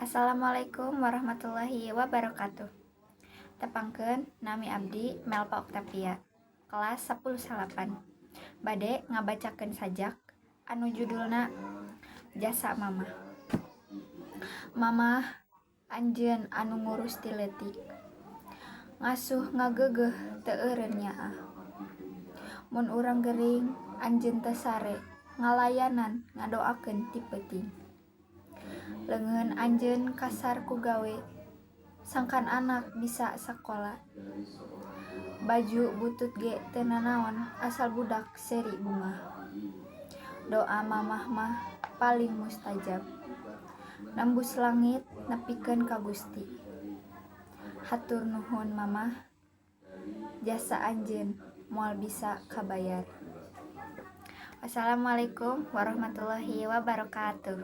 Assalamualaikum warahmatullahi wabarakatuh. Tepangkeun, nami abdi Melva Octavia, kelas 10 salapan. Bade ngabacakeun sajak anu judulna Jasa Mamah. Mamah, anjeun anu ngurus ti leutik. Ngasuh ngageugeuh teu eureun nyaah. Mun urang gering anjeun teu sare ngalayanan ngadoakeun ti peuting. Leungeun anjeun kasar ku gawe sangkan anak bisa sakola. Baju butut ge teu nanaon asal budak seuri bungah. Doa mamah mah paling mustajab. Nembus langit nepikeun ka Gusti. Hatur nuhun, Mamah, jasa anjeun moal bisa kabayar. Wassalamualaikum warahmatullahi wabarakatuh.